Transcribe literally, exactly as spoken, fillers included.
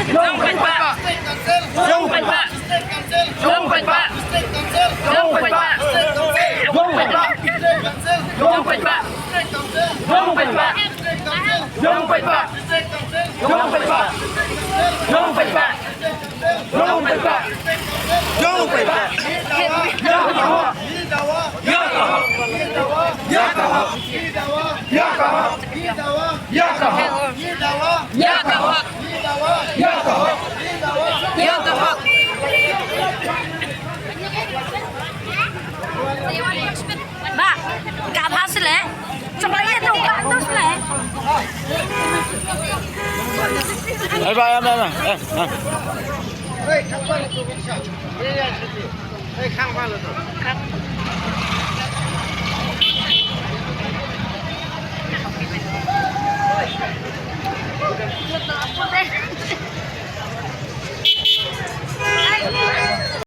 Jong paidbah. Jong paidbah. Jong paidbah. Jong paidbah. Jong paidbah. Jong paidbah. Jong paidbah. Jong paidbah. Jong paidbah. Jong paidbah. Jong paidbah. Jong paidbah. Jong paidbah. Jong paidbah. Jong paidbah. Ya ka hok. Ya ka hok. Ya ka hok. Ya ka hok. Ya ka hok. Ya ka hok. Ya ka hok. Ya ka hok. Ya ka hok. Ya ka hok. Ba, ka bha sile. Coba lihat dong, Pak, terus le. Ai ba, em, em, em, em.